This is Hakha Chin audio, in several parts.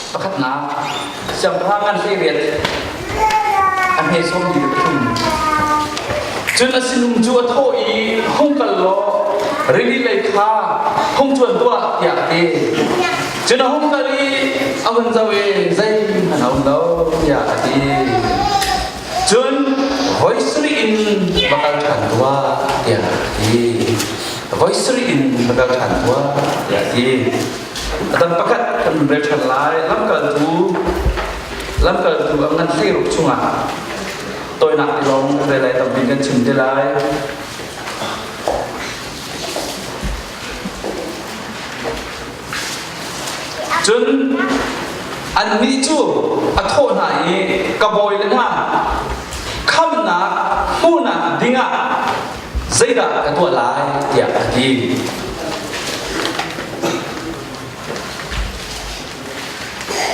Pakhatnak, siangpahrang ngan 18 a hme 23. Cun a sinum cu a thawh i hung kal law rili lei kha hung cuan tuah tiah a ti. Cun a hung kal i a hun zoh i zeihmanh a um lo tiah a ti. Cun voi sarih in va kal ṭhan tuah tiah a ti. Voi sarih in va kal ṭhan tuah tiah a ti. A dang pakhat kan rel ṭhan lai. Lamkaltu Lamkaltu a ngan 16 chungah tawinak ti lawng rel lai tampi kan chim te lai. Cun annih cu a thawh hna i ka bawile hna khamnak hmuhnak dingah zeidah ka tuah lai tiah a ti.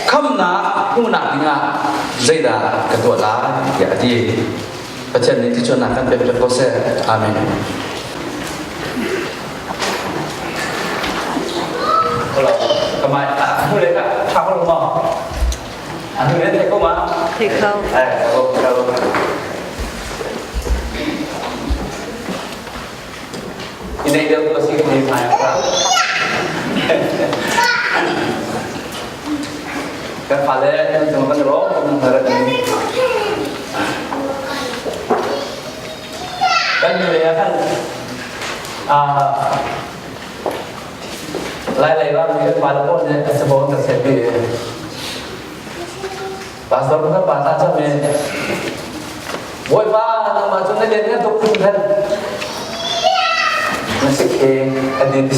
Khamnak hmuhnak dingah zeidah ka tuah lai tiah a ti. Pathian nih tichuannak kan pek piak ko seh. Amen. Hello. Kamai anu le ka tha ko ma. Anu le thei ko ma. Thei ko. Eh, ko ko. Inei deuh ko si thei mai ka. Kan fale kan cung kan ro kan har ni. Kan nu le kan Lai lei ram mi kan fale pawl nih an sabon kan set bi. Pastor kan pa ta cham me. Bawipa nangmah cu na lian ngan tuk phun khan. Na si khe an din ti.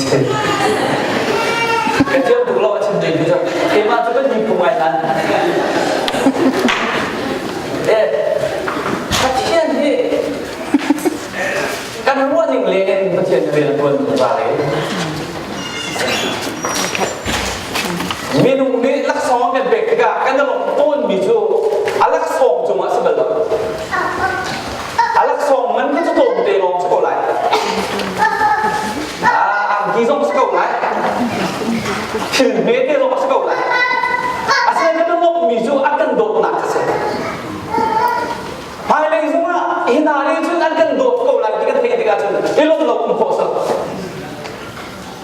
Ka thiam tuk lo a chim ding cu. Keimah cu kan mi phung ai nan. Eh, Pathian hi kan ruah ning le in Pathian rian a tuan zungzal i minung nih laksawng kan pek tikah kan lawmh tawnmi cu a laksawng cungah si bal lo. A laksawng man khi cu tlawmte lawng si ko lai. Angki zong si ko lai. Thil hmete zong si ko lai. Asinain kan lawmhmi cu a kan dawtnak a si. Hmailei zongah hi hna nih cun an kan dawt ko lai ti kan theih tikah cun i lawmh lo um khawh sal.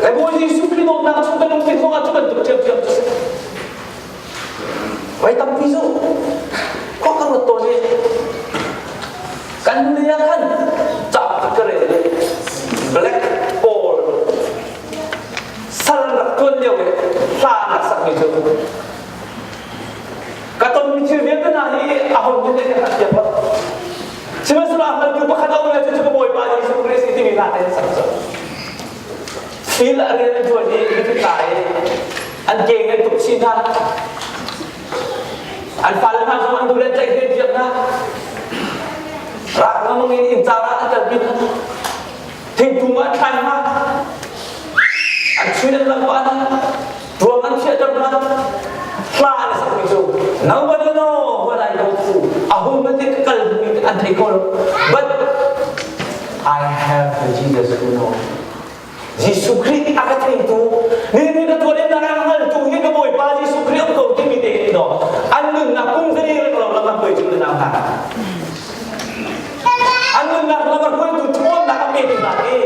Le Bawi Jesuh Khrih dawtnak chung kan um tik zongah cu bantuk ṭhiamṭhiam cu si. Voi tampi cu khua ka ruat tawn i kan ni ah khan ca ka rel i Black Paul sal rak tuan lio i hla an rak sakmi cu Ka tonmi thil vialte hna hi aho nih nih kan hngalh lo. Sihmanhsehlaw a hngaltu pakhat a um le cucu ka Bawipa Jesuh Christ timi hla te sak cu. Thil a rian an ṭuan i mithi tla i an ke an tuk chih hna. An fale hna zong an dul an tlaih hren piak hna. Rak ngamang in inn car ah an kalpi hna. Thingkung ah an thlai hna. An chuin an lamh pah hna. Ruang an chiahter hna. Hla an sakmi cu nobody know what I go through. A hung na tik kal mi an thei ko lo. But I have the Jesus who knows. Jesuh Khrih a ka theitu ni ni ka tuan in na rak hngaltu hi ka Bawipa Jesuh Khrih um ko timi te in no an nunnak kum zali reng lo lam a hruai cu na hna an nunnak lam a hruaitu ṭhawnnak a petu hna hi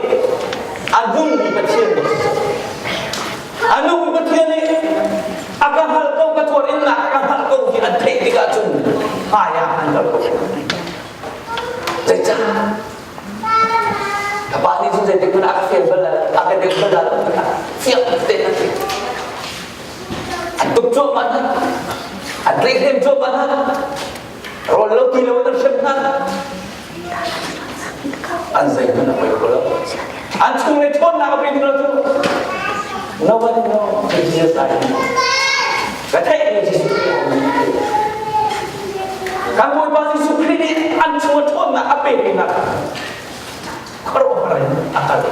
a nungmi Pathian nih A nung Pathian nih a ka hngalh ko ka tuar innak a ka hngalh ko hi an theih tikah cun hmai ah an kal ko. Zeicah? Ka pa nih cun zeitik hmanh a ka fel bal a ka deuh bal lo ti kha fiang tein a theih. An tuk cuahmah hna. An tlaihhrem cuahmah hna. Rawl lo ti lo in an hrem hna. An zeihmanh a poi kho lo. An chung le ṭhawnnak a pe lo cu nobody know Jesus I know. Ka theih mi Jesuh Khrih Kan Bawipa Jesuh Khrih nih an chung a ṭhawnnak a pek nak khuaruahhar in a kal.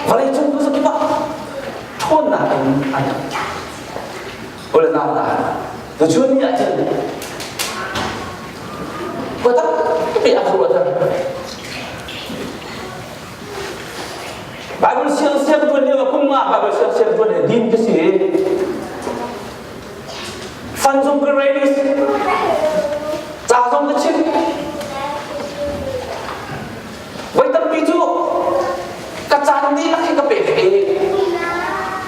Vawlei cung khuazakip ah ṭhawnnak in an Ulenau hna, tuchun ni ahcun khua tampi a khuaruahter. Bible siang siang tuan lio kum nga Bible siang siang tuan din ka si. Euphrates ca zong ka chim. Voi tampi cu ka caan dihlak hi ka pek i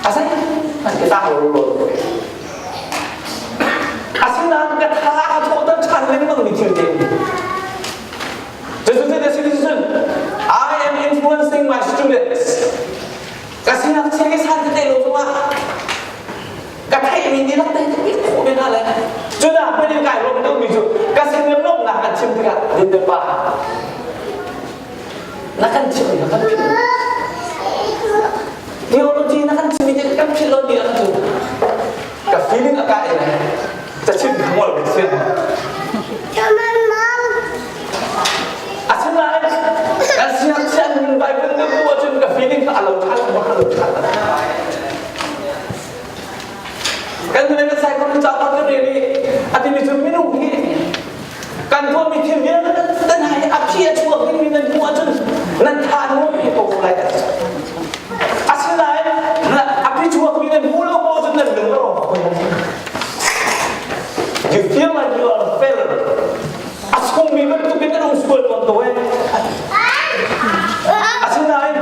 a zei hmanh ka tlak lo lo. Asinain ka tha a thawhter ṭhan lengmang mi thil te. Cucu cun I am influencing my students. Ka sinak chia hi san tete lo zongah ka theihmi dihlak te hi khawh ve hna le cun ah hman in kai lawm deuhmi cu ka sin in lawmhnak an chim tikah dinde pa na kan chimmi kha kan philh theology na kan chimmi te kan philh lo ni ah cun ka feeling a kai le cachim ka ngol ka siang Asinain kan siangchian min Bible na hmuh ahcun ka feeling kha a lo ṭhan bak a lo ṭhan. Kan nu le sai kan ca kan rel i a timi cu minung hi kan tuahmi thil vialte nan hai a phi a chuak dingmi nan hmuh ahcun nan tha nuam hi ko lai ka ti. Asinain a phi chuakmi nan hmuh lo ahcun nan lung a rawk ko. You feel like you are a failure. A sungmi bantukin nan um sual tawn ko eh. Asinain,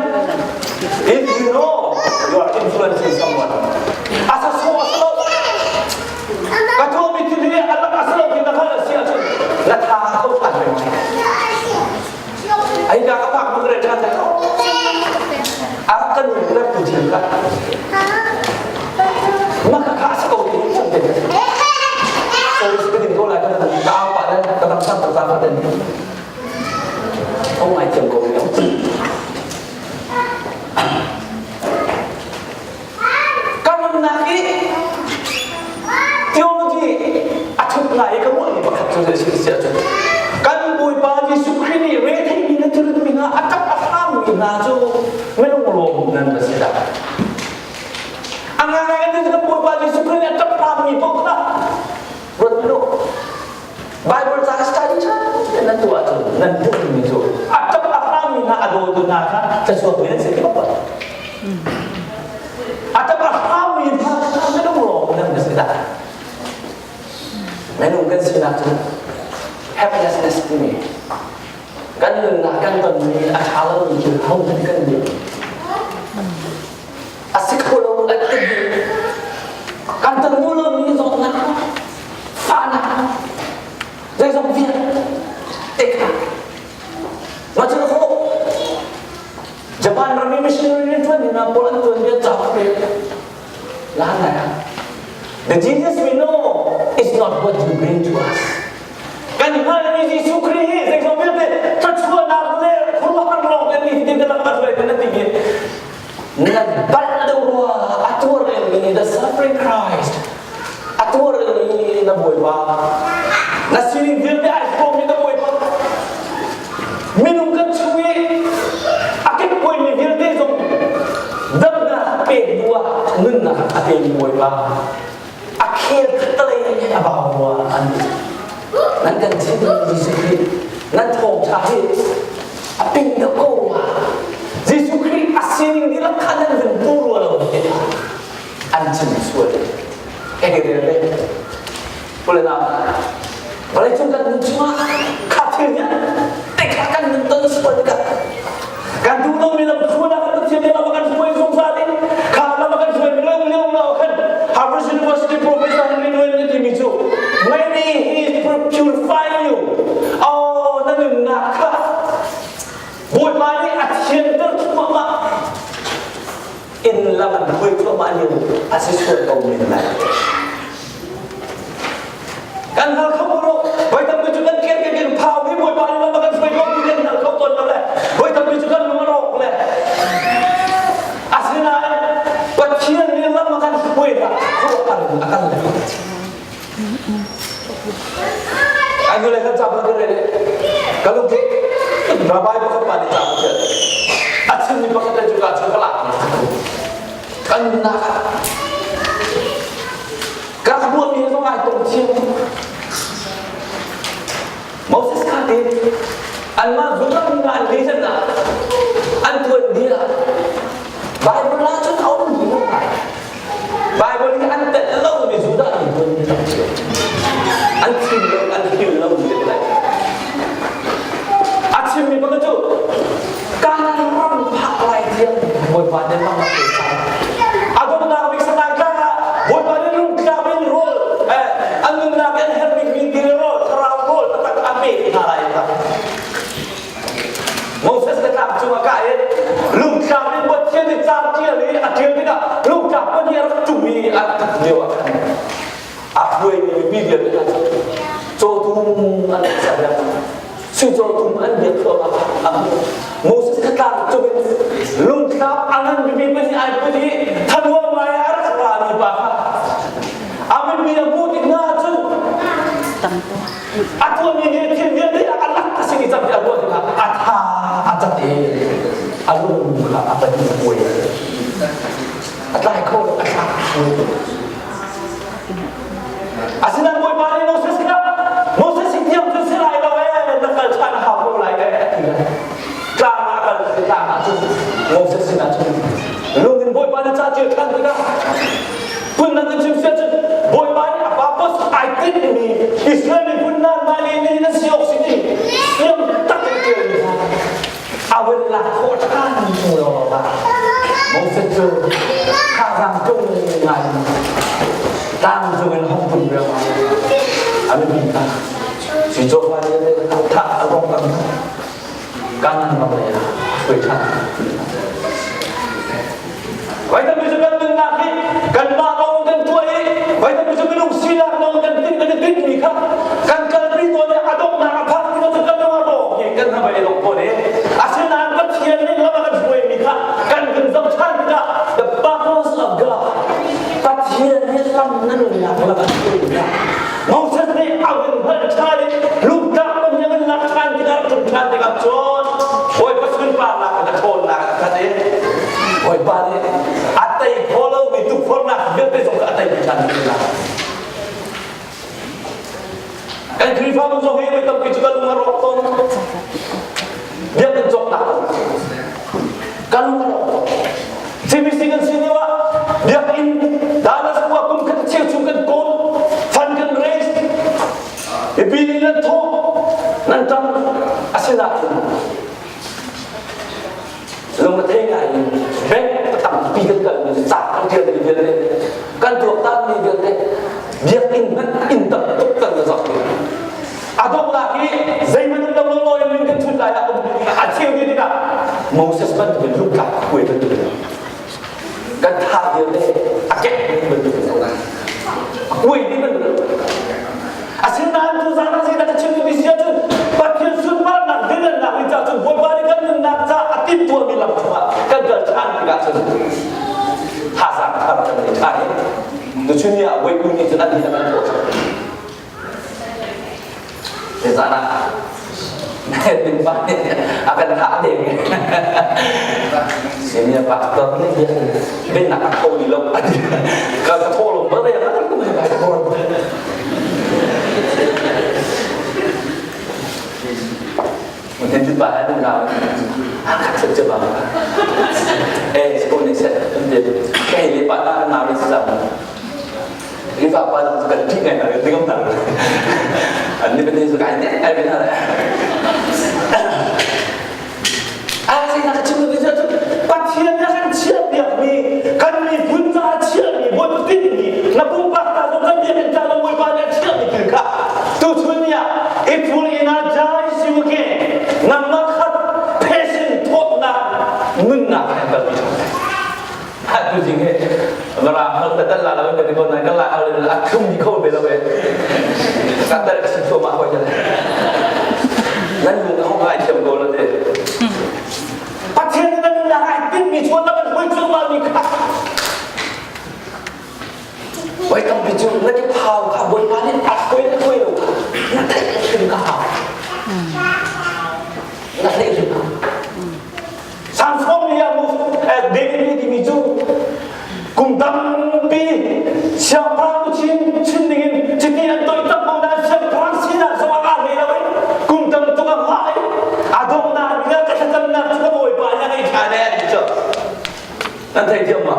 if you know you are influencing someone, asa so asalo, ka tuahmi thil hi a lak asalo ti na hngalh a si ahcun na tha a tho ṭhan peng lai. Ai ka ka pak buk re ṭhan lai. A kan na pu thil kha. Maka kha a ko ti chan te. Sorry ka din ko lai ka ka au pa le ka dam sam ka ka den. Ông ai thiam ko ni. Ka nunnak i theology a thuk ngai i ka ruahmi pakhat cu zei si ahcun kan Bawipa Jesuh Khrih nih retheimi le thilritmi hna a ṭap a hrammi hna cu minung lawm nan va si dah. A ngaingai in kan Bawipa Jesuh Khrih nih a ṭap hrammi paoh kha ruat hmanh u. Bible ca study ṭha tein nan tuah ahcun nan hmuhmi cu a ṭap a hrammi hna a dawtu hna kha thluachuakmi nan si ti bak A ṭap a hrammi hna kha minung lawng nan si dah. Minung kan sinak cu helplessness timi kan nunnak kan tonmi a ṭha lomi thil hohmanh kan nih a si kho lo an kan nih kan ton bu lomi zawtnak fahnak zeizong vialte kha mah cu kho Japan ram i missionary rian ṭuan hna pawl an ṭuan bia ca pe lan lai ah The Jesus we know is not what you bring to us. Kan hngalmi Jesuh Khrih hi zeizong vialte thluachuahnak le khuaruahhar lawng kan ni tin kan rak kan kan ti nan balh deuh rua a tuar mi the suffering Christ a tuar mi na Bawipa na sining vialte ai hrawm mi na Bawipa minung kan chung i a kekkuaimi vialte zong damnak pek duh ah nunnak a pemi Bawipa a khel khattalei a bau rua an ti nan kan chimmi Jesuh Khrih nan thawngṭha hi a ping deuh ko rua Jesuh Khrih a sining dihlak kha nan vun pu rua lo an chim sual ka hei rel ve Pule nau vawleicung kan nun chungah kha thil vialte kha kan nun ton sual tikah kan duh lomi lam hruainak kan Pathian nih lam a kan hruai zungzal i kha lam a kan hruai lio lio lo khan Harvard University professor Henry Nguyen nih timi cu maybe he is purifying you oh na nunnak kha Bawipa nih a thianter thluahmah in lam an hruai thluahmah lio a si sual ko men lai kan hngal kho lo voi tampi cu kan ker kan kan phau hi bawipa nih lam a kan hruai ko ti kan hngal kho tawn lo le voi tampi cu kan lung a rawk le asinain Pathian nih lam a kan hruai dah khuaruahhar in a kan le Ai le kan ca kan rel ka lung thik rabbi pakhat pa nih ca ka a chimmi pakhat le cu ka cu ka lak kan nunnak ah ka rak ruahmi he zong ai tong thiam Moses kha te anmah Judah mi hna an legend ah an tuan bia Bible ah cun a um mi ngai Bible hi an telh lo mi Judah mi tuan mi tam cio. An thim lo, an hil lo ti lai. A chimmi pakhat cu Kanan ram phak lai tiang Bawipa nih lam a pe cang. A donghnak bik Sanai tlang ah Bawipa nih lungtlak in rawl an nunnak an herh bikmi ti le rawl thlarau rawl taktak a pek hna lai kha. Moses le tlang cungah ka i lungtlak in Pathian nih ca ṭial i a ṭial tikah lungtlak pahnih a rak tum i a tuk lio ah khan a hruaimi mipi vialte hna cu cawtum an rak ser cu cawtum an biak thluahmah a hmuh. Moses kha tlang cungin lungtlak a ngan bibi pahnih ai put i thanuam ngai a rak rami pa kha a mipi a hmuh tik hna ahcun a tuahmi nih thil vialte a lak a si ni cang ti a ruah tikah a tha a cat i a lung kha a pahnih a kuai a tlai kho lo a thlak Asinain Bawipa nih Moses kha Moses hi tiang cu si lai lo ee na kal ṭhan a hau ko lai ee a ti lai. Tlang ah kal tlang ah cun Moses sinah cun lung in Bawipa nih ca ṭial ṭhan tikah phundang in chim sia cun Bawipa nih a purpose ai tinhmi Israel miphun nan mah le nih nan si awk si ti fiang tak in ṭialmi kha a vun lak khawh ṭhan hnu lawngah Moses cu thazaang tung ngai in tlang cung in hong tum riangmang a biapi kha sui cawfa vialte thah a rong kan Kanan ram lei ah hruai ṭhan. Voi tampi cu kan nunnak hi kanmah lawng kan tuah i voi tampi cu minung sinak lawng kan tinh kan i tinhmi kha kan kalpi tawn i a donghnak a phak tikah cu kan lung a rawk i kan hnabei a dong tawn i asinain Pathian nih lam a kan hruaimi kha kan kan zoh ṭhan tikah the purpose of God Pathian nih lam na nunnak lam a hruaimi kha Moses nih a vun hngalh ṭhan i lungtlak pahnih a vun lak ṭhan tikah a ṭum ṭhan tikah cun Bawipa sunparnak in a ṭhawnnak a khat i Bawipa nih a tei kho lomi tukforhnak vialte zong kha a tei ṭhan ti lai. Kan Khrihfabu zong hi voi tampi cu kan lung a rawk tawn. Biakinn cawknak kan lung a rawk tawn. CBC kan si lio ah biakinn Dallas khua kum khat cheu chung kan kawl, fund kan raise, mipi nih nan thawh, nan ṭang asinain lung a thei ngai in bank tampi kan kal mi ca kan ṭial mi vialte kan tuaktan mi vialte biakinn hmanh inn tam tuk kan ka zak a donghnak hi zeihmanh um lo lo lo in min kan thut lai ah a cheu ti tikah Moses bantukin lungtlak kuai bantukin kan tha vialte a kek bantukin a kuai ding bantukin Asinain tu zan ah zeidah ka chim duhmi si ahcun Pathian sunparnak dinannak ni caah cun Bawipa nih kan nunnak caah a timhtuahmi lam chungah kan kal ṭhan tikah cun thazaang thar kan nei ṭhan i tuchun ni ah Bawipa nih cun an dihlak an thawh cang. Zan ah Binpa nih a kan thah deng. Senior pastor nih biak binak a tho ni lo a ti. Ka ka tho lo ba le ka ka mai bai ko. Mungkin jumpa ada kau. Angkat saja bang. Eh, sekolah ni saya. Kayak lepak tak kenal ni sesama. Ini apa kan tinggal nak tengok tak. Ini penting suka ini, eh benar. Ah, saya nak cakap macam tu. Pathian nih kan chiahpiakmi, kan miphun caah chiahmi, bawi tinhmi, na pumpak ta zong kan biakinn ca zong Bawipa nih a chiahmi thil kha tuchun ni ah it will energize you again. Nangmah kha passion thawtnak nunnak he kalpi ṭhan lai. Ha tu jing he mara hal ta tal la la kan ko na kan la hal a thum ni kho be lo e. Ka tar ka sin ma hoi jale. Nan lung ka hong ngai thiam ko lo te. Pathian nih nan nunnak ai tinhmi chuan na kan hoi cuahmah mi kha Voi tampi cu na ti phau kha Bawipa nih a hruai le hruai lo kha na theih hrim ka hau. Na theih hrim ka Samson nih a David nih timi cu kum tampi siangpahrang chin chin dingin chiti an toih tak ko nain siangpahrang sinak zong a ngah hlei lo i kum tam tuk a hngah i a donghnak bik ah ka thlacamnak cu ka bawipa nih a ngei ṭhan ee ti cu nan thei thiam ma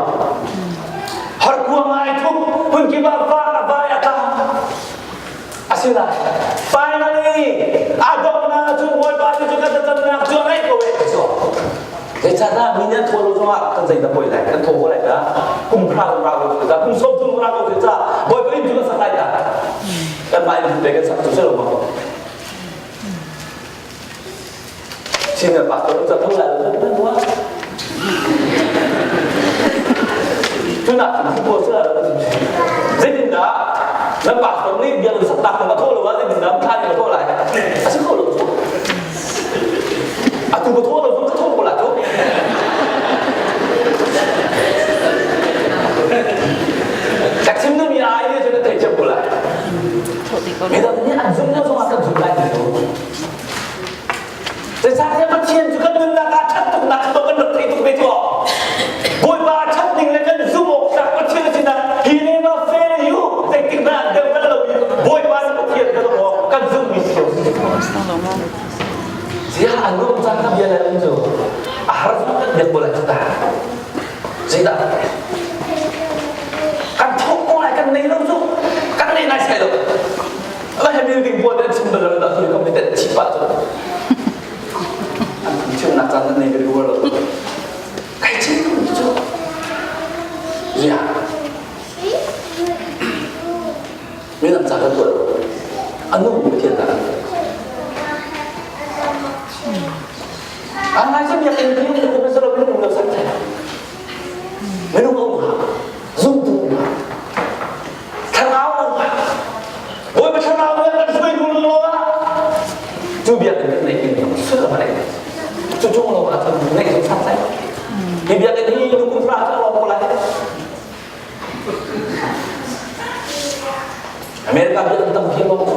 harkuang ai thup hmun kip ah va a vai a tla. Asinain finally a donghnak cu Bawipa nih cu kan thlacamnak cu a ngaih ko eh ti Zeicahtiah mi nih an thaw lo zongah kan zei dah poi lai kan thaw ko lai ta kum hra zong ra ko ta kum sawm thum ra ko ca Bawipa inn cu kan sak lai ta kanmah inn pe kan sak cu si lo ma Senior pastor ca tho lai lo kan mua Tuna cu si lo zeitindah nan pastor nih biakinn sak tak na thaw lo ah zeitindah thla nih na thaw lai a si kho lo cu atu ka thaw lo zong ka thaw ko la cu ka chim duhmi ai nih cun na thei thiam ko lai midang nih an zum lo zongah kan zum lai ti cu Zeicahtiah Pathian cu kan nunnak ah ṭhat tuknak kha kan rak theih tuk ve cu. Bawipa a ṭhat ning le kan zumh awk tlak Pathian a sinak he never fail you zeitik hmanh ah deu kan lo i Bawipa nih Pathian kan awk kan zumhmi si ko. Ziah an nuam caan kha bia le um cu a har zong kan biak ko lai cu ta. Zeidah kan thawk ko lai kan nei lo cu kan nei nai sai lo. Ala he building buat dan chim bal lo dah tu kam ni chip pa cu. An chim nak caan nan nei ka lo. Kai chim cu. Zia. Minang ca kan tuah. Anu Pathian ta kan tuah. Ang ngai sa biakinn hi minung sa lo minung lo sak Minung um ha. Zumtu um ha. Thlarau um ha. Bawipa thlarau nih kan hruai hnu lo ah cu biakinn kan neih ding sullam a nei. Cu chung lo ah cun neih zong san sai. Hi biakinn hi nukum fra cu a lawm ko lai. America biakinn tampi a lawm.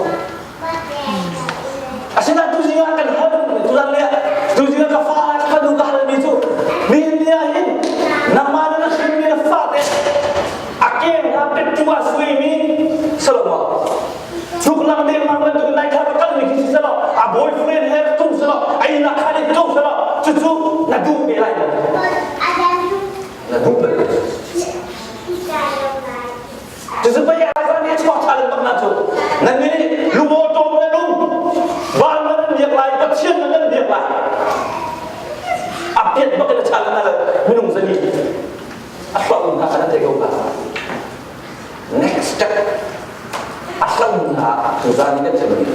Asinain tuzing ah kan hal tuzan le tuzing ah ka fa ka fanu ka halmi cu nihin ni ah hin nangmah na hrinmi na fate a keng hna pettu ah suimi salomo tluk lang dengmang bantuk nai kha ka kalmi khi si selaw a boyfriend he tung selaw a inn ah khan in tung selaw cucu na duh ve lai lo na duh bal Cucu pei Isaiah nih a chuak ṭhan bak na cu. Nan nih lungawṭawm le lung van nan biak lai, Pathian nan nan biak lai. A piat bak in a chan na minung zani a hloh hna kha nan thei ko hna. Next step a hloh hna tuzan kan chimmi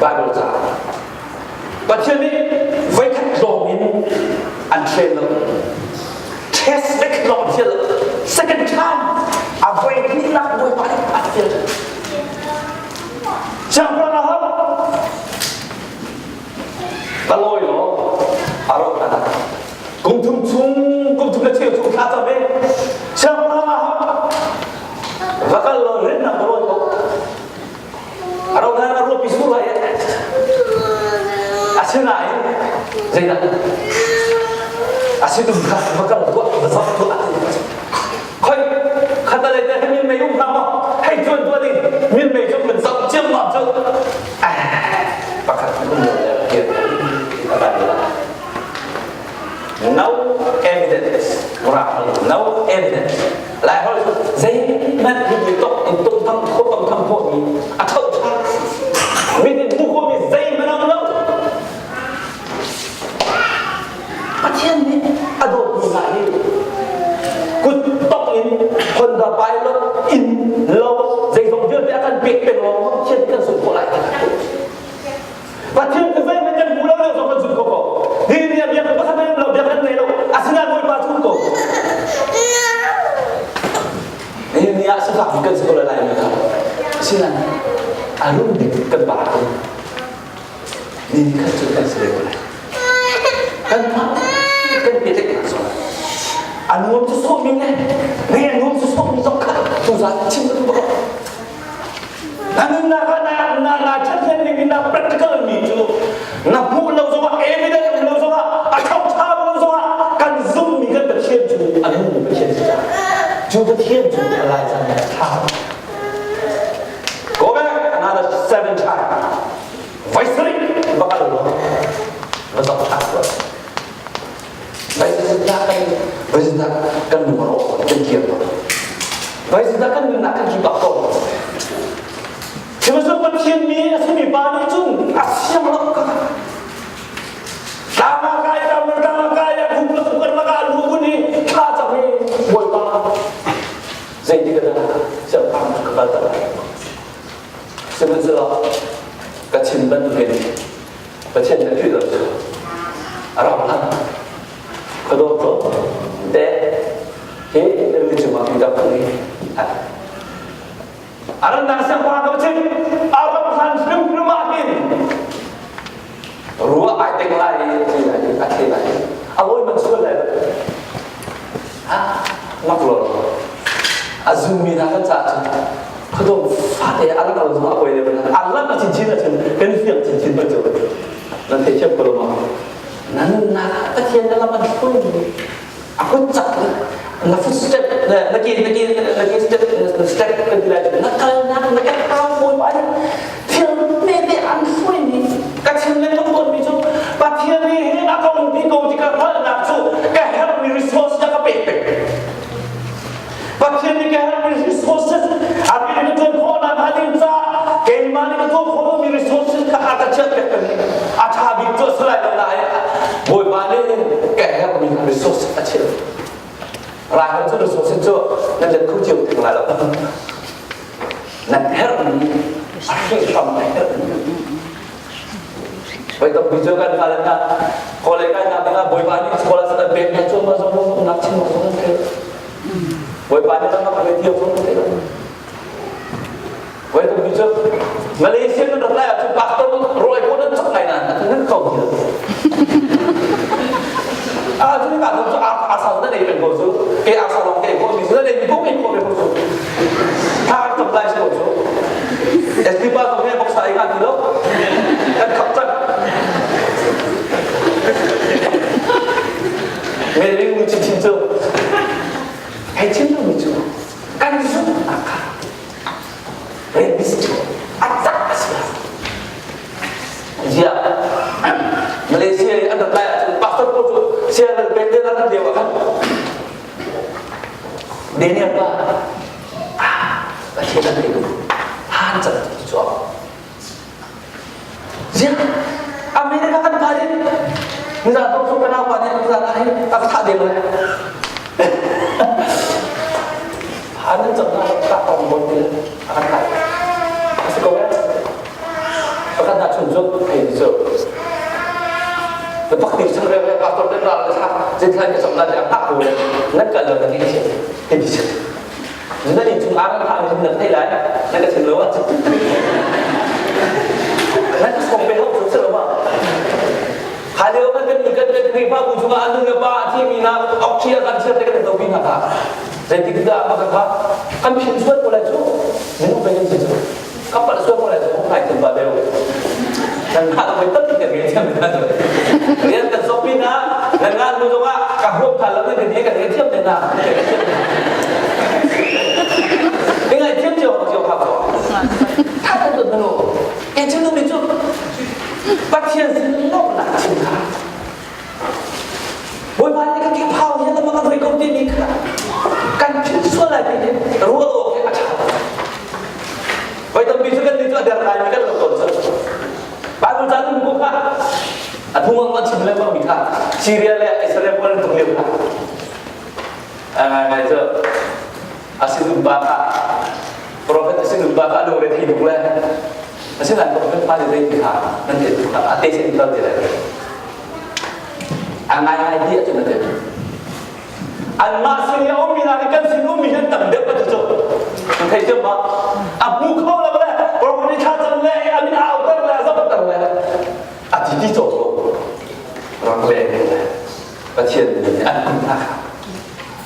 Bible ca Pathian nih voikhat lawng in an train lo. Test voikhat lawng an fial lo. Second time a voi hnihnak Bawipa nih a fial. Siangpahrang Ahab ka lawi law a rawk hna. Kum thum chung kum thum le cheu chung thla cam ve. Siangpahrang Ahab va kal law rinnak ka lawi ko. Ro hna na ruahpi sur lai Asinain zeidah asitum kha va kal tuah va zoh tuah khoi khata lei te min mei um hna maw hei chuan tuah ding min mei cu kan zoh ciam ma cu pakhat um lo le no evidence no evidence Lai holh cu zeihmanh hi tok in tung thang kho tong thang khawh mi a tho tha mit in hmuh khawh mi zeihmanh a um lo Pathian nih a dawtmi hna hi kut tok in Honda Pilot in lo zeizong vialte a kan pek peng lawng Pathian kan sung khawh lai Pathian cu zeihmanh kan hmu lo lio zong kan zumh ko ko. Hi ni ah biakinn pakhat hmanh lo biakinn nei lo. Asinain Bawipa cu ko. Hi ni ah sifak kan si ko lai lai kha. Asinain a rum bik kan pa ko. Ni khat cu kan si ko lai. Kan mah kan pe tek so. A nuam cu sawh mi ne, ne a nuam cu sawh mi zong kha tu zan chim ka duh ko. Na nunnak ah na na na ṭhathnem ning in na practical mi cu na hmuh lo zongah evidence um lo zongah a ṭhawngṭha lo zongah kan zumhmi kan Pathian cu a nungmi Pathian si caah cu Pathian cu a lai cang a ṭha. Go back another seven time. Voi sarih va kal law va zoh ṭhan tuah. Voi kan voi kan lung a rawk kan kir lo. Voi kan nunnak kan ki bak ko. Sihmanhsehlaw Pathian mi a simi pa nih cun a siang lo ka Tlang ah kai tam tlang ah kai ah khuk le khuk lakah lu kun i thla cam i Bawipa zeitik ah dah siangpahrang cu ka kal tak lai. Sihmanhsehlaw ka chim bantukin Pathian nih a philh lo cu a ram hlan khuadawm cu te hi rili cungah mi dang i a rannak siangpahrang ka chim a ram hlan hrimhrim ah hin ruah ai teng lai i a thli lai a thli lai a lawi man sual lai lo ha mak lo a zummi hna kan caah cun khuadawm fate a lak lo zong a poi deuh a lak a chinchin ahcun kan fiang chinchin ban cu nan theithiam ko lo ma na nunnak ah Pathian na lam an hruai a kut cak na footstep na ke na ke na ke step na step kan ti lai na kalnak na ka pau bawi pa thil me te an hruai mi ka chim le tuk tawn mi cu Pathian nih hin a ka umpi ko ti ka hngalhnak cu ka herhmi resource na ka pek pek Pathian nih ka herhmi resources a rian ka ṭuan khawhnak hnga ding caah keimah nih ka tuah khawh lomi resources kha a ka chiah piak peng a ṭha bik cu a si lai lo nain Bawipa nih ka herhmi resources a chiah Lai cu resources cu nan let kho cio theng lai lo nan herhmi a hrihhram a herhmi Voi tampi cu kan fale hna kawlei kai hna dingah Bawipa nih scholarship an pek hna cu mah zong nak chin zong an thei. Bawipa nih ram a thiam zong an thei. Voi tampi cu Malaysia nan rak lai ahcun pastor rawi ko nan cak ngai na nan ko ti. Ah cu ka cu a sa na nei peng ko cu ke a sa long ke ko mi na nei mi ko ko ko cu. Tha tam lai ko cu. SP pa zong he boksa ai nga ti lo. Kan khap cang. Mary nu chinchin cu hei chim lo mi cu kan zumhnak kha rebis cu a cak a si Zia Malaysia i an rat lai ahcun pastor pawl cu sianginn pek te an lio ah khan Daniel pa Pathian an thei han cang ti cu Ziang America kan phan in nizan tong cu ka nau pa nih nizan ah hin a ka thah deng le han an cang na ka tong bon ti a kan thah a si ko eh Pakhat hna chung cu hei cu na pak ti chung re re pastor den ral le zin thlai ke som la le hak ko le nan kal lo na ti chi hei ti chi na ni chung ar ha ni na thei lai na ka chim lo a na ka som pe hok chu lo ma ha leo kan kan kan kan Khrihfa bu chungah an nu le pa a thi mi na okthia kan chiat te kan do bi na kha zeitik dah ma ka kha kan phin suat ko lai chu minung pe kan si chu Ka palh sual ko lai cu ngai thiam ba deuh. Nan ngah voi tampi kan ngei thiam na. Rian kan sok pin ah nan ngah nu zong ah ka huam kha lo nan kan kan ngei thiam te na. Ni ngai thiam cio cio kha ko. Tha kan tun manu. E chu nu mi chu Pathian sin lawmhnak chim kha. Bawipa nih ka ke phau hi lam ka voi ko timi kha kan philh sual lai ti hin ruah awk hi a ṭha. Voi tampi cu kan nih cu a der laimi kan lo tawn cu. Bible ca tum ko kha a phung an chim lengmang mi kha Syria le Israel pawl an tuk lio kha. Ngai ngai cu a sinum pa kha prophet a sinum pa kha a lungre thei tuk le asinain prophet pa nih zei ti kha nan te tuk kha a te sin tal ti lai a ngai ngai ti ahcun a ti anmah sin i a ummi hna nih kan sin ummi hi an tam deuh ka ti cu na thei thiam ma a hmu kho lo le prophet nih thla cam le a min auter le a zohter le a ti ti cawk lo rak le Pathian nih an kum hna kha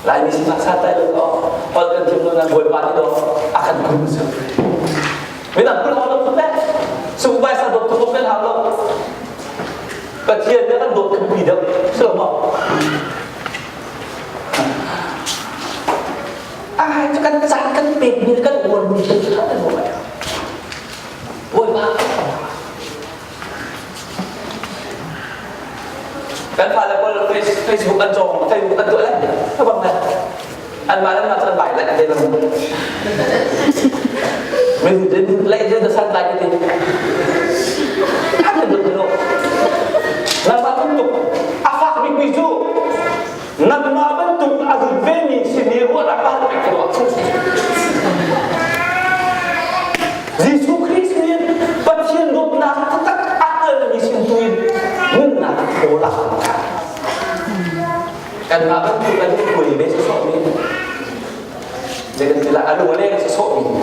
Laimi sinak santlai lo to holh kan thiam lo nan Bawipa nih do a kan kum cu midang kul hau lo tuk le sung vai sa dawt tuk kan hau lo Pathian nih kan dawt kan pi deuh si lo maw ai cu kan caan kan pek mi kan uar mi kan cu kan Bawipa Kan fale pawl Facebook an cawng, Facebook an tuah le ka bang le an mah le mah cu an bai le te lang. Min lei te da san Kanmah bantuk kan khui ve sawsawh mi zei kan ti lai a lung a leng sawsawh mi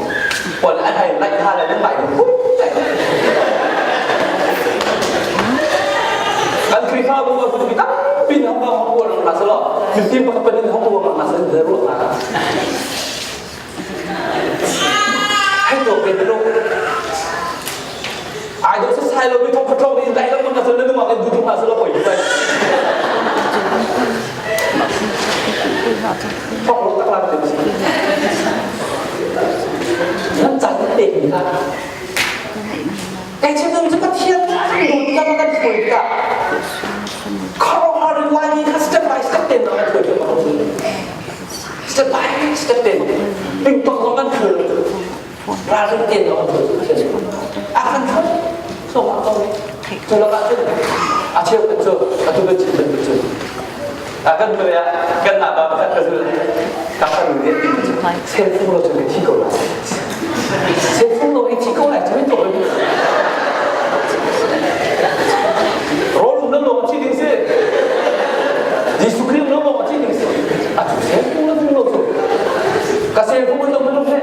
pawl an hei laih hna le nan mai kan Khrihfabu a mi tampi nih hong hong uar hna selaw mifim pakhat pahnih nih hong uar hna selaw ruah hna hei tuak ve te ai dawh sasai lo mi thong khatlong in dai lang ka na nungak in duh hna selaw poi bai thong lo tak lang te nan chan te mi kha kai chen cu Pathian dawt kan kan hruai tikah khuaruahhar in Laimi kha step by step ten kan hruai kan step by step ten pingpong zong kan hruai ralring tein a a kan tho so ma ko cu lakah cun a cheu kan cu atu kan chim bantuk cu a kan hnu ah kan mah pa pakhat ka zul ka fanu nih ti cu cellphone lo cun ka thi ko lai cellphone lo i thi ko lai cu to rawl um lo lo thi ding si Jesuh Khrih um lo lo thi ding si atu cellphone lo lo cu ka cellphone lo lo he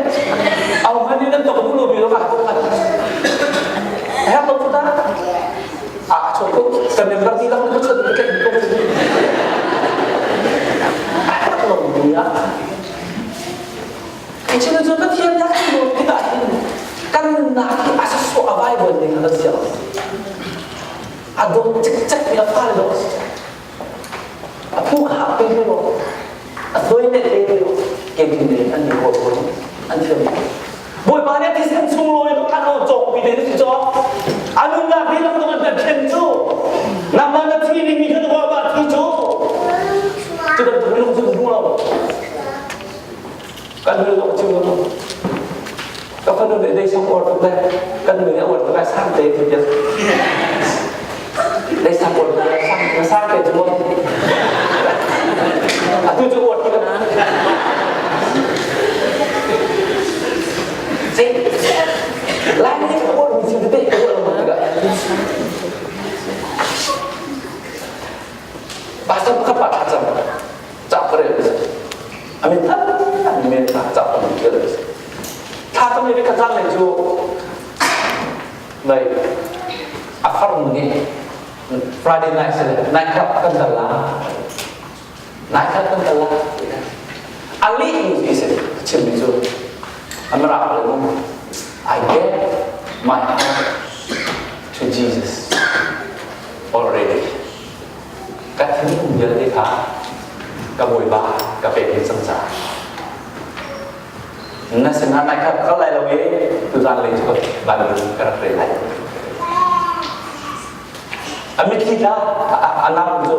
au han in nan tok bu lo bi lo ka ko kan he lo ta a cho ko kan member di lang ko chot ke ko a lo bi ya Kai chin cu Pathian nak lo tikah hin kan nunnak hi a sasawh a Bible ning kan siang a dawt cikcek mi a fale dawt a phu kha pe lo a soi ne le lo ke tin ne an ni ko ko an thiam Bawipa nih thisen chung lawi lo kan on cawk mi te si cho anunnak hi lang dong an khen cu nangmah na thi ning mi khan wa ba thi cu cu bantuk minung cu duh lo kan nu lo chim lo ka fanu nih dei sang uar tuk le kan nu nih uar tuk ai sang te ti piak dei sang uar tuk sang sang te cu atu cu uar tuk Zei lai nih ka uar mi thil tete ka uar lo tikah Pastor pakhat pa thla cam ca ka rel a min than men kha ca ka rel thla cam i ka cang le cu like a farnu nih Friday night sile night club kan kal la night club kan kal la a leh mi ti si chim mi cu amara le mu I gave my heart to Jesus already Ka thinlung vialte kha ka Bawipa ka pek dih cang caah na sinah nai kha kal lai lo i tuzan lei cu Bible ka rak rel lai. A mitthli tla a nau cu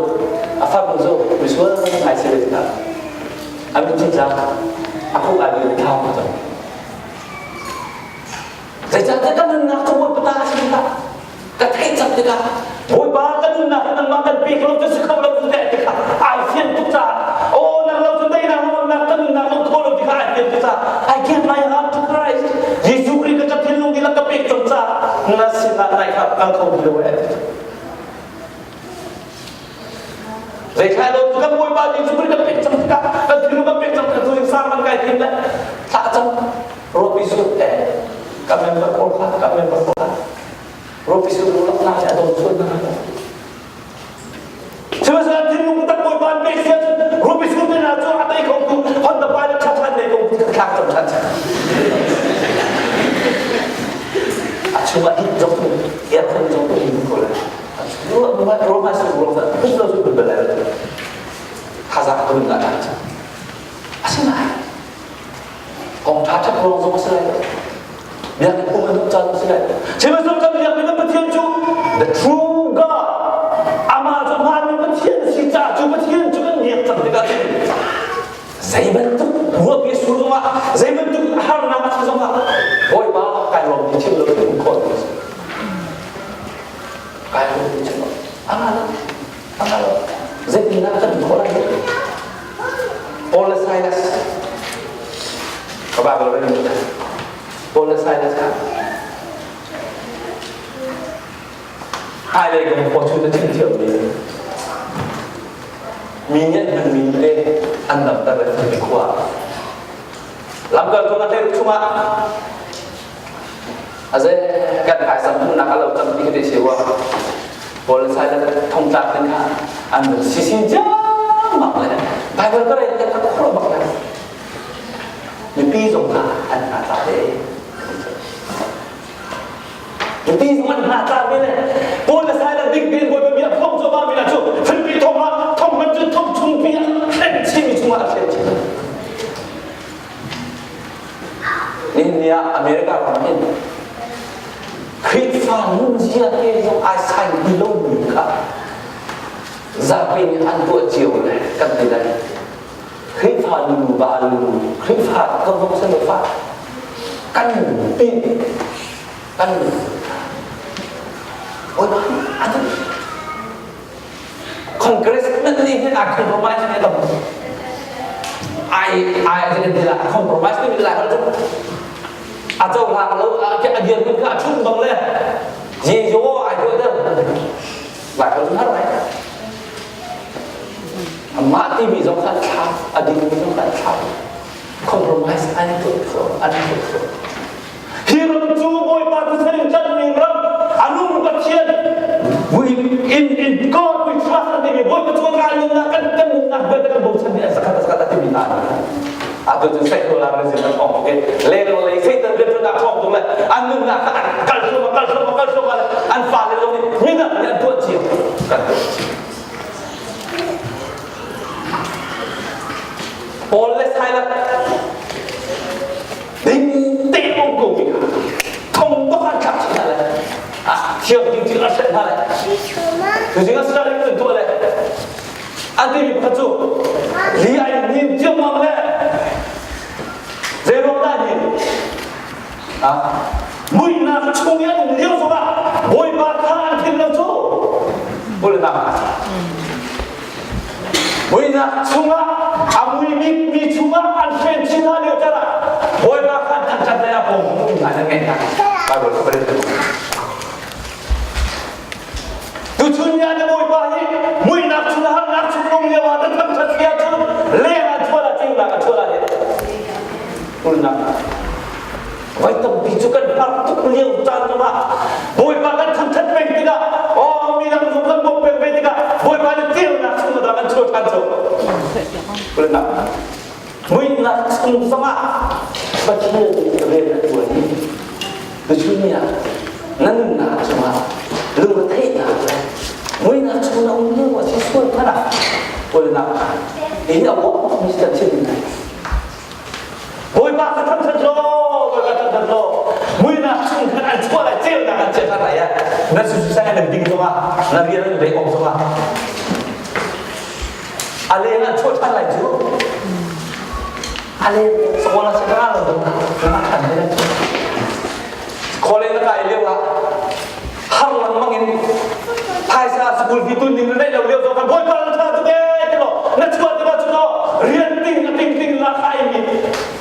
a fam cu misual ngai si ve tikah a mitthli tla a khuk ai mi thau cang. Zeicahtiah ka nunnak cu Bawipa ta a si tikah ka theih cang tikah Bawipa ka nunnak hi nangmah kan pek lo cu si kho lo cu teh tikah ai fian tuk caah aw nang lo cu teinak ngamnak ka nunnak lo kho lo tikah ai fian tuk caah I give my heart to Christ Jesuh Khrih ka ka thinlung dihlak ka pek cang caah na sinah nai kha kal kho ti lo eh Zeithlai lo cu kan Bawipa Jesuh Khrih kan pek cang tikah kan thinlung kan pek cang tikah cu sang kan kai tim le thlah cang Ropi su eh ka member pawl kha ka member pawl kha Ropi su lak na le a don chuan na Sihmanhsehlaw thinlung tak Bawipa an pek sia cun Ropi su te na cu a tei kho tu Honda Pilot ṭha ṭhan ne ko thlak cang ṭhan a chungah hit zong aircon zong tu ko lai Roma su Roma pum lo su bel lai thazaang ka nun ah asinain kong ṭha ṭhat ruang zong a si lai biakinn um a duh caan a si lai sihmanhsehlaw kan biakmi kan Pathian cu the true God amah cu hmaanmi Pathian a si caah cu Pathian cu kan biak cang tikah cun zei bantuk ruahpi sur zongah zei bantuk harnak a si zongah Bawipa kai lawm ti chim lo in um khawh ti kai lawm ti chim lo anga lo anga lo zeitindah kan khawh lai Paul le Silas ka Bible rel Paul le Silas kha hmailei kong fortune na chim thiam mi. Mi nih an hmanmi le an damter le Filipi khua. Lamkaltu na hlei chungah aze kan phaisa hmuhnak a lo cang ti khi si wa. Paul le Silas thongtlak ding kha an vun sisin ciammam le Bible ka rel ka khuaruah bak le mipi zong kha an hna tla ve. Mipi zong an hna tla ve le Paul le Silas ding tein Bawipa bia phung cuahmah mi cu Filipi thong ah thong man cu thong chung pi ah thlen chinmi chungah a thlen chin. Nihin ni ah America ram hin Khrihfa nunzia te zong ai sai ti lomi kha zapi nih an tuah cio le kan ti lai. Khrihfa nu va lu Khrihfa kan zong sen fa kan pi kan oi atu Congressman nih hin a compromise mi tam ai ai a ti la compromise mi la cu a cohlang lo a dirhmun kha a chum bang le Jejo ai tuah der lai ko har lai amah timi zong kha thla a dingmi zong kha thla compromise an tuah khawh an tuah khawh Hi ram cu Bawipa thisen in tlanhmi ram, a nung Pathian, we in in God we trust an timi Bawipa cu kan nunnak kan kan nunnak vialte kan bochan mi an sakhat sakhat a timi hna. Atu cu secularism an ong ke leng lei Satan rianṭuannak ṭhawng tuk le an nunnak kha an kal thluahmah kal thluahmah kal thluahmah le an fale zong nih midang nih an tuah cio kan tuah cio. Paul le Silas ding te um ko mi kha thong bak an thlak chin hna le ah thiang ding thil a hrelh hna le tuzing a sila in tuah le an timi pakhat cu li ai nin ciammam le zei ruang dah ni ah muihnak chung i an um lio zongah bawipa kha an thim lo cu bulnak Muihnak chungah a mui bikmi chungah an hren chin hna lio caan ah Bawipa kha an thangṭhat le a pawng um hna nan ngeih hna. Bible kha rel Tuchun ni ah na Bawipa hi muihnak chung harnak chung um lio ah na thangṭhat ti ahcun leng ah chuah la ceunak ah chuah la Ulnak Voi tampi cu kan har tuk lio caan zongah Bawipa kan thangṭhat peng tikah aw mi dang zong kan bawmh peng ve tikah Bawipa nih ceunak chung dah kan chuah ṭhan cu. Kulnak muihnak chung zongah Pathian nih rian a ṭuan i tuchun ni ah na nunnak cungah lungretheihnak le muihnak chung na um lio a si sual hmanh ah kulnak hi a uak mi kan chim Bawipa ka thangṭhat law, Bawipa thangṭhat law, muihnak chung khan an chuah lai, ceunak an chiah ṭhan lai ah, na sususai nan ding zongah, na rian an bei awk zongah, a leng an chuah ṭhan lai cu. A leng sakuala si ka lo dong na ṭhan lai cu. Khawle na kai lio ah har lengmang in phaisa school fee tun ning na neih lo lio zong kan bawipa na tha tuk ee ti law na chuah tikah cu law rian ting a ting ting la khai mi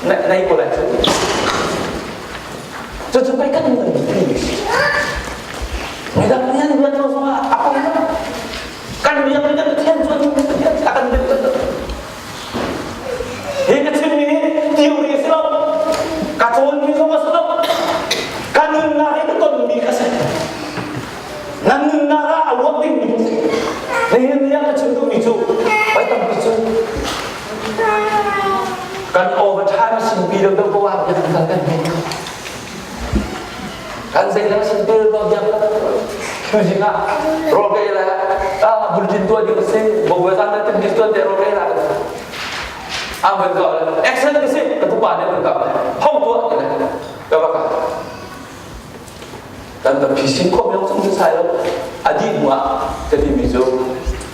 na nei ko lai cu cu cu pei kan nun pi midang nih an rian lo zongah a poi lo kan rian kan Pathian cu an Pathian a kan deuh kan Hi ka chimmi hi theory a si lo. Ka cawnmi zong a si lo. Ka nunnak hi ka tonmi ka si. Na nunnak ah a ruak dingmi ka si. Nihin ni ah ka chim duhmi cu voi tampi cu kan overtime sinpi deuh deuh ko ah biak kan kan hme. Kan zeidang sinpi deuh biak tuzing ah rawl ka ei lai ah bulletin tuah ding si bo zan na tin tuan te rawl ka ei lai ang ban ko action ka si ka tupa ne ban ko hong tuah ti le ka baka kan ta phisin kho mi chung sai lo adi hnuah ka ti mi cu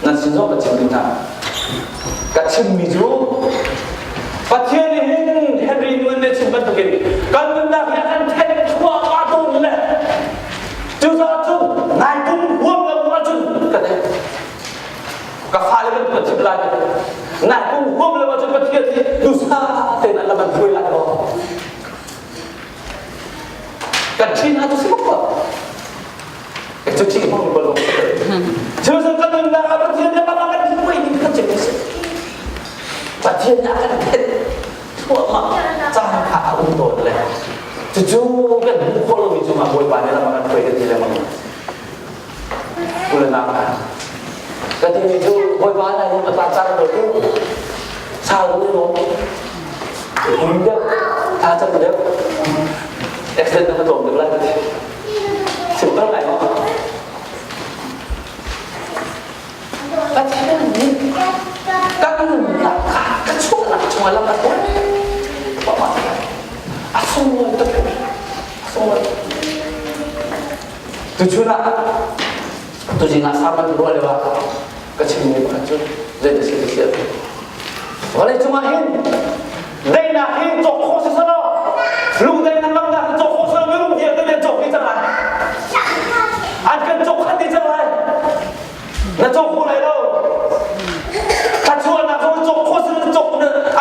nan sin zong ka chim ding hna ka chim mi cu Pathian nih hin Henry Nguyen nih chim bantukin kan nunnak hi an then thluahmah tawn le cucaah cun nai kum huam lo ahcun ka deh ka fale bantuk an chim lai nai kum huam lo ahcun Pathian nih dusa tein an lam an hruai lai lo kan ṭhin hna cu si bak lo cu ṭhi hmang bal lo cucu kan nunnak ah Pathian nih kan hruai ding kan chim si. Pathian nih a kan thenh thluahmah caan kha a um tawn le cucu kan hmuh khawh lomi cungah Bawipa nih lam a kan hruai kan ti lengmang. U le nau hna, ka timi cu Bawipa na lung a tla cang ko tu sau lu lo him deuh tha cam deuh accident na ka tlawm deuh lai ka ti simple ngai maw Pathian nih kan nunnak kha ka chuahnak chungah lam a hruai a sunglawi tuk a sunglawi tuchun ah tuzing ah sermon ruah lio ah ka chimmi pakhat cu zei dah si ti si vawlei cungah hin daihnak hi cawk khawh si selaw lungdaihnak lamnak hi cawk khawh selaw minung vialte nih an cawk dih cang lai an kan cawk khan dih cang lai na cawk kho lai lo thluachuahnak zong cawk khawh si cawk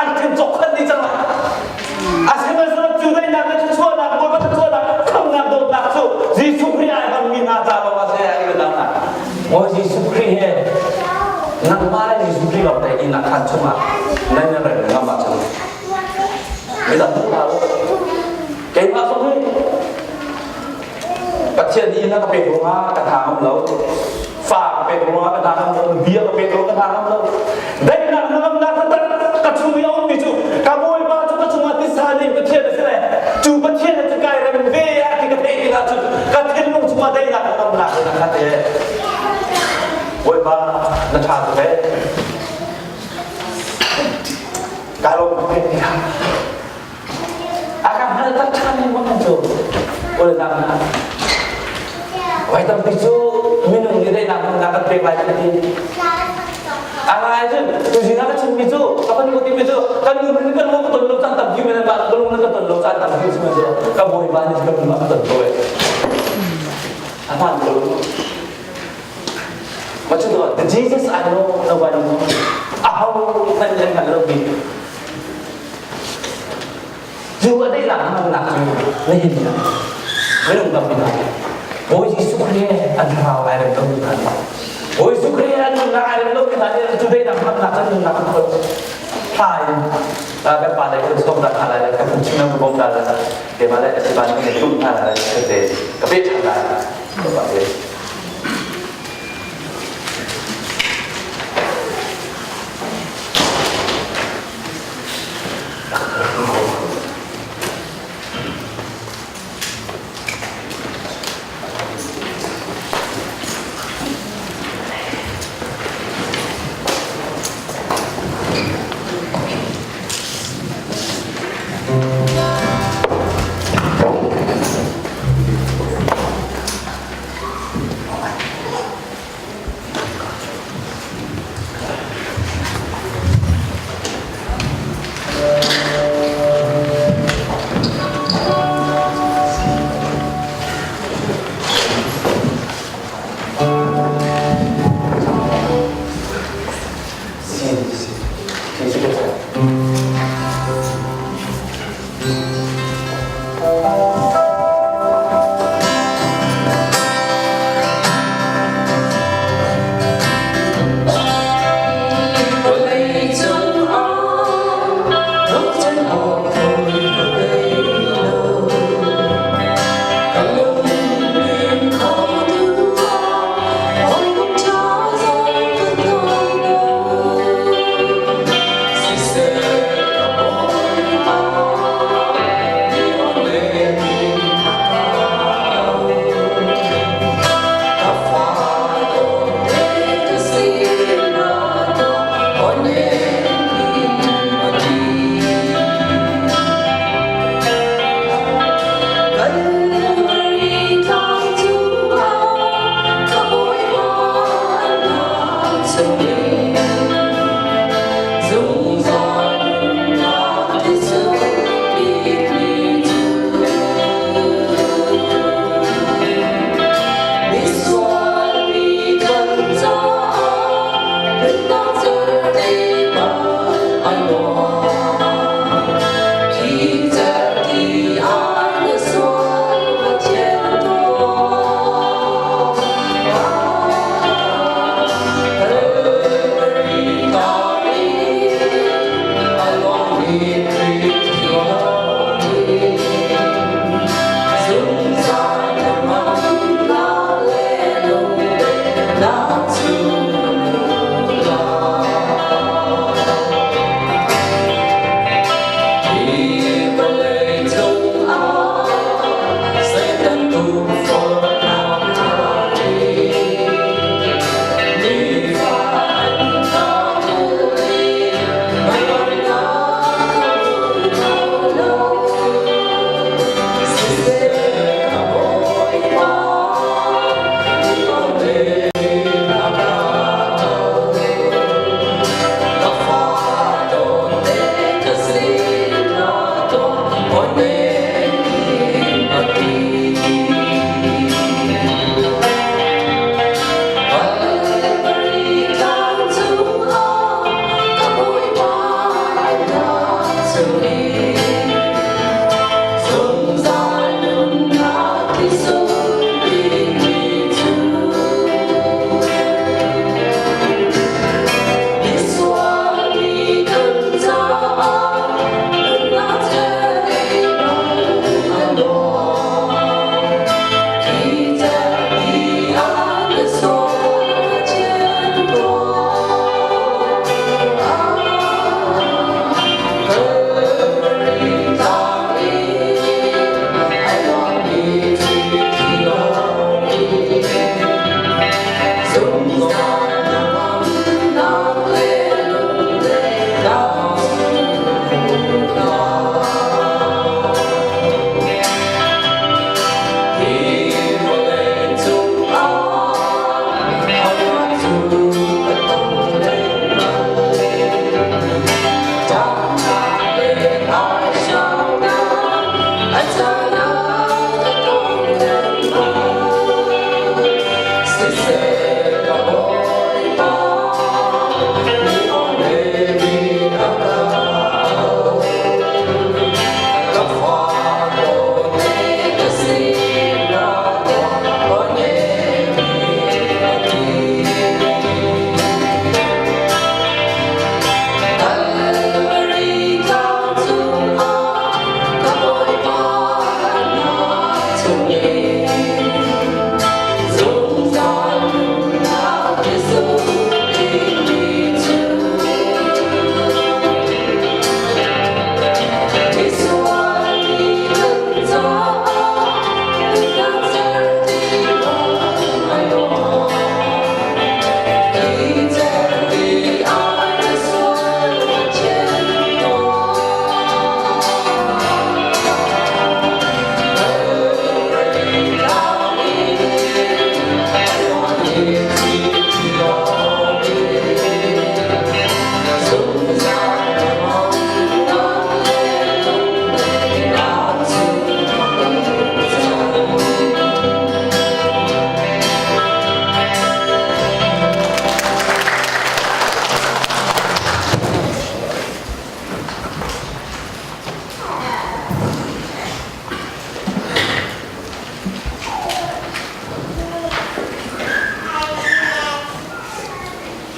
an kan cawk khan dih cang lai asihmanhsehlaw cu daihnak le thluachuahnak Bawipa thluachuahnak khamnak dawtnak cu Jesuh Khrih ai hmangmi hna ca lawng ah si ai hna Maw Jesuh Khrih he nangmah le Jesuh Khrih lawng te inn ah khan chungah nan i rem ngam ahcun midang hmu hlah u keimah zong hi Pathian nih na ka pek ruangah ka tha ngam lo fa ka pek ruangah ka tha ngam lo bia ka pek ruangah ka tha ngam lo daihnak hnangamnak taktak ka chung i a ummi cu ka bawipa cu ka chungah tisa ning Pathian a si le cu Pathian cu kai rem ve ah ti ka theih tikah cun ka thinlung chungah daihnak hnangamnak in a khat e Bawipa na ṭha tuk e ka lawm tuk e A ka hngalh tak ṭhan lengmang cu kawlnak hna. Voi tampi cu minung nih daihnak hmunnak kan pek lai kan ti. A ngai cun tuzing ah ka chimmi cu ka van ko timi cu kan nu nih kan lung ka ton lo caan tampi men mah ka lung ka ton lo caan tampi si cu ka bawipa nih ka lung ka ton ko e. A hmaan ko. Ma cu the Jesus I know nobody knows. Aho hmanh an hngalh lomi Cu a daihnak hmannak cu nihin ni ah minung tampi hna nih Bawi Jesuh Khrih he an thlarau ai rem lomi hna nih Bawi Jesuh Khrih he an nunnak ai rem lomi hna nih cu daihnak hmannak cu an nunnak an khol thla in kan pa le kan sawm dah hna lai kan phun chim ka bawm dah lai keimah le asipa nih kan tum hna lai ka te ka pe ṭhan lai ka pa te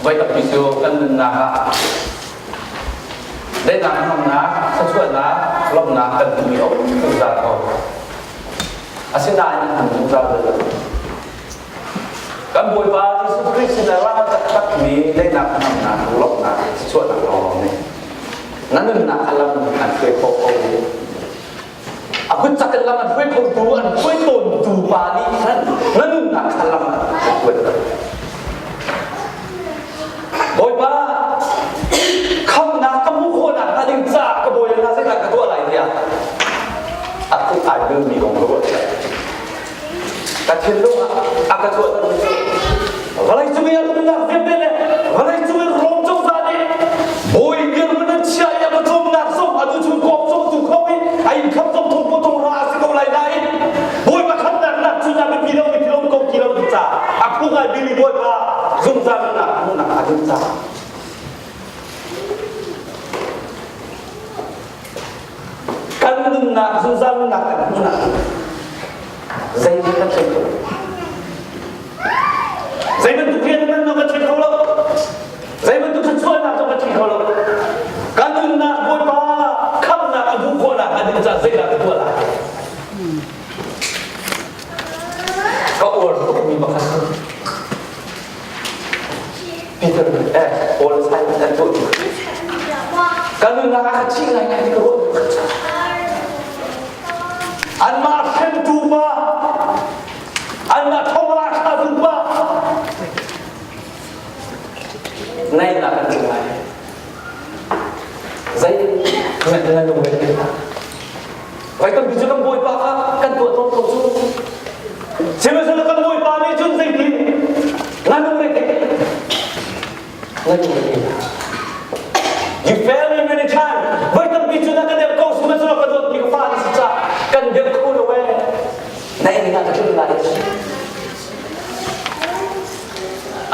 Voi tampi cu kan nunnak ah daihnak hnamnak, thluachuahnak, lawmhnak kan hmuhmi a um zungzal ko. Asinain an hmu zungzal bal lo. Kan Bawipa Jesuh Khrih sin ah rak taktakmi daihnak hnamnak, lawmhnak, thluachuahnak lawng nih na nunnak a lam an hruai khawh ko. A kut cak in lam an hruai khotu, an hruai tawntu pa nih khan na nunnak kha lam an hruai Bawipa, khamnak ka hmuh khawhnak hnga ding caah ka bawi le hna zeidah ka tuah lai tiah a kut ai bilmi kong ka ruat. Ka thinlung ah a ka chuahter mi cu vawlei cung i a umnak vialte le vawlei cung i Rom cozah nih bawi dirhmun an chia i a va cawmnak zong a tu chung kawp cawmtu kho i a inn kham zong thong po thong ra a si ko lai nain bawipa khamnak nak cu na biapi lo mi thil ko ti lo ding ca a phu ngai bimi bawipa zungzal nunnak hmuhnak a ding ca Kan nunnak zungzal nunnak kan hmuhnak zeihmanh kan thleng kho lo. Zei bantuk rian hmanh kan thleng kho lo. Zei bantuk thluachuahnak zong kan thleng kho lo. Kan nunnak Bawipa khamnak a hmuh khawhnak hnga ding caah zeidah ka tuah lai? Ka uar tukmi pakhat Peter nih eh Paul Simon an tuah Kan nunnak ah ka chih ngai ngai ti ka ruah Anmah hremtu pa anmah thongla thlatu pa nainak an tling lai zei na lung ve Vai tampi cu kan bawipa kha kan tuah tawn ko cu. Sihmanhsehlaw kan bawipa nih cun zeitin na lungre thei na lungre thei You fail me many times. Voi tampi cu na ka deuh ko sihmanhsehlaw ka dawtmi ka fa na si caah kan deuh kho lo ee. Na inn ah ka tlun lai.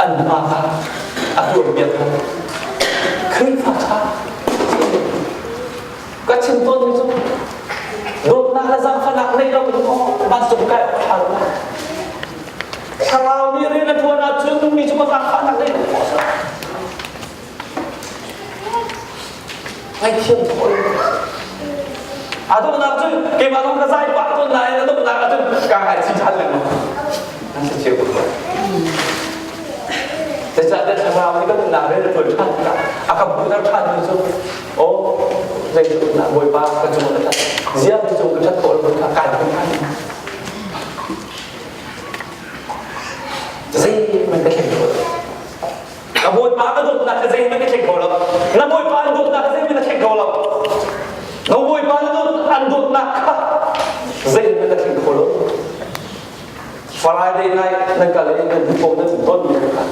An hma kha a tuanbia kha Khrihfa ṭha Ka chim tawnmi cu dawtnak le zaangfahnak neih lo in maw vancung kai awk a ṭha lo lai. Thlarau nih rian a ṭuan ahcun mi cu ka zaangfahnak neih lo khawh a si. Ngaihthiam khawh lo. A donghnak cu keimah zong ka zai pah tawn nain a donghnak ahcun kaa ngaichih ṭhan lengmang. Nan si cio ko. Zeicahtiah thlarau nih kan nunnak rian a ṭuan ṭhan tikah a kan hmuhter ṭhanmi cu aw zeitluk dah Bawipa ka cung ah ka ṭhat ziang cu cung ka ṭhat khawh lo kha kai hmu ṭhan zeihmanh ka thleng kho lo ka Bawipa ka dawtnak kha zeihmanh ka thleng kho lo na Bawipa an dawtnak kha zeihmanh na thleng kho lo na Bawipa na dawt an dawtnak kha zeihmanh na thleng kho lo Friday night nan kal i nan hmu nan ton mi kha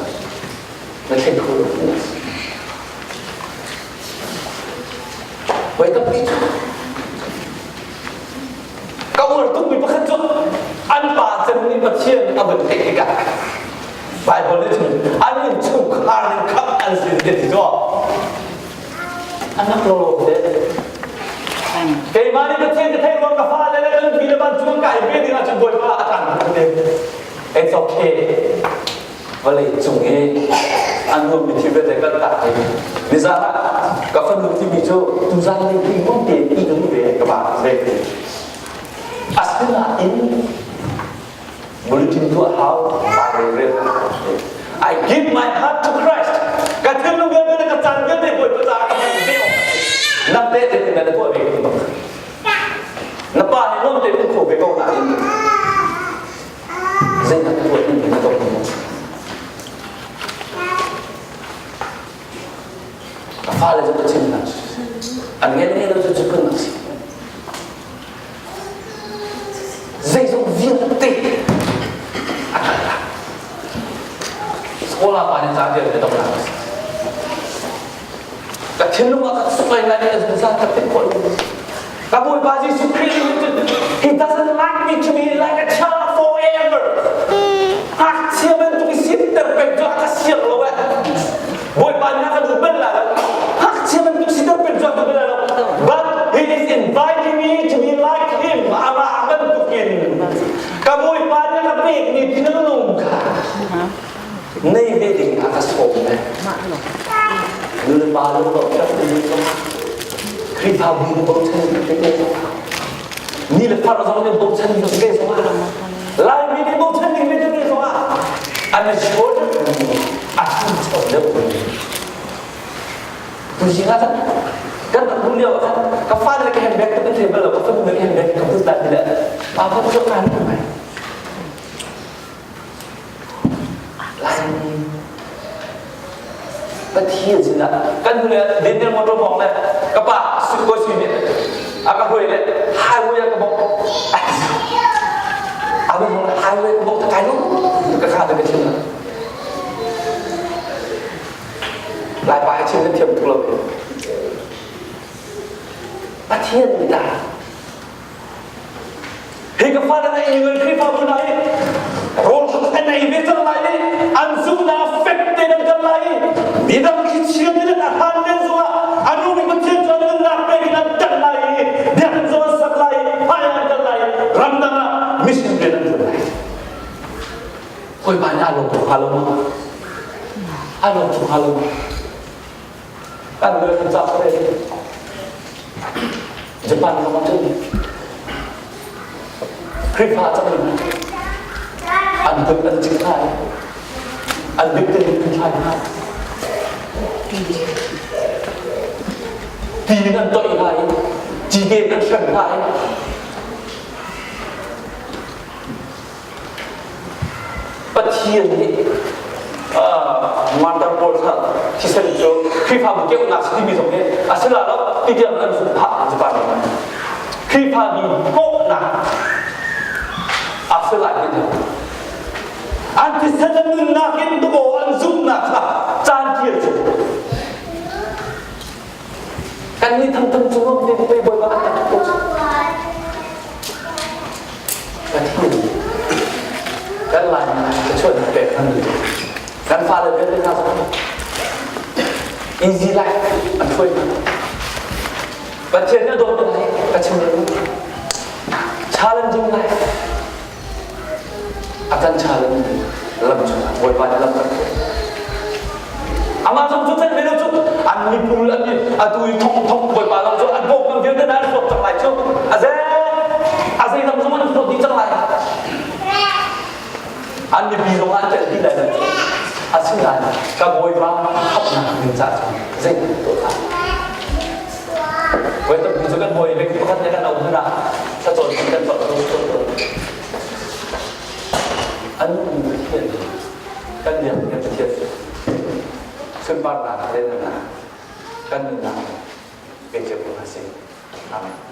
na thleng kho lo Voi tampi cu ka uar tukmi pakhat cu an pa cem nih Pathian a van theih tikah Bible nih cun an innchungkhar ning khamh an si ti ti cu an rak lo te keimah nih Pathian ka theih ruang ka fale le kan nupi le vancung kai ve ding ahcun Bawipa a ṭang te it's okay vawlei cung i a nuammi thil vialte kan tak hi nizan ah ka fanu timi cu tuzan le ti ngom te ti ka duh ve ka ba ve asinain bulletin tuah hau Bible rel I give my heart to Christ ka thinlung vialte le ka caan vialte Bawipa caah ka hman ve awk nang te te na tuah ve ko na pa nih nuam tein um kho ve ko nain Zeidah ka tuah timi na tuah maw? Ka fale cu ka chim hna. An ngei ngei lo cu cu phun a si. Zeizong vialte a kal tak. Sekolah pa nih ca vialte dong a si. Ka thinlung ah ka suk lai ngai a zungzal ka theih khawh lo. Ka Bawipa Jesuh Khrih nih cun he doesn't like me to be like a child forever. Ngakchia bantuk i sinter peng cu a ka siang lo eh. Bawipa nih a ka duh bal lai lo. Ngakchia bantuk siter peng cu a duh bal lai lo. But he is inviting me to be like him. Amah bantukin ka Bawipa nih a ka pekmi thinlung kha. Nei ve ding a ka sawm le nu le pa lo lo rak ti zong Khrihfabu na bochan te te zong ni le far zong nih bochan ding ve zong ah Laimi nih bochan ding ve te zong ah an mature a ṭhancho deuh Tu zing ah khan kan rak hmuh lio ah khan ka fale ka handbag ka thei bal lo ka fanu ka handbag ka put lai ti le pa pa cu ka han mai Laimi Pathian sinah kan hnu le Daniel motor mong le ka pa ko sui nih a ka hui le highway ah ka bok a hong highway ka bok ta kai lu ka kha ka chim Laipa hi chim kan thiam tuk lo Pathian nih dah hi ka fale na ei Khrihfabu hna hi rawl an ei ve cang lai i an zumhnak fek te nan kal lai i midang khi chiat in a hlan len zongah a nungmi Pathian cu an nunnak pek in an ṭanh lai i biakinn zong an sak lai i hmai an kal lai i ramdang ah mission rian an ṭuan lai. Hawipa nih aa lawm tuk hnga lo maw? Aa lawm tuk hnga lo maw? Kan lo kan cak ve. Japan ram ah cun Khrihfa cang in an kut an cik hna i an bik te an thlai hna. Ti in an toih hna i cite in an hrem hna i Pathian nih martar pawl kha thisen cu Khrihfabu keuhnak si timi zong hi a si la lo ti tiang an zumh phah Japan ram ah Khrihfabu hnawhnak a si lai ti an thisen an nunnak in dukaw an zumhnak kha caan tial cu kan nih thangthang cu rom te pei bawipa kan tak ko Pathian kan lai ka chuan pek kan duh kan fale vialte hna zong easy life an hruai hna Pathian nih a dawt lai ka chim lo challenging life a kan challenge lam chungah Bawipa nih lam kan hruai amah zong cu can ve lo cu an mipul an atu i thong thong Bawipa zong cu an bawk vialte hna an hlawt cang lai cu a ze a zei dang zong an hlawt dih cang lai an mipi zong an tel dih lai lo asinain ka Bawipa hapnak ding caah cun zei tuah hlah Voi tampi cu kan hawi bik pakhat nih kan auh hmanh ah thlacawn kan tuah ko An Pathian kan biak kan Pathian sunparnak le nunnak kan nunnak pe cio ko hna sih. Amen.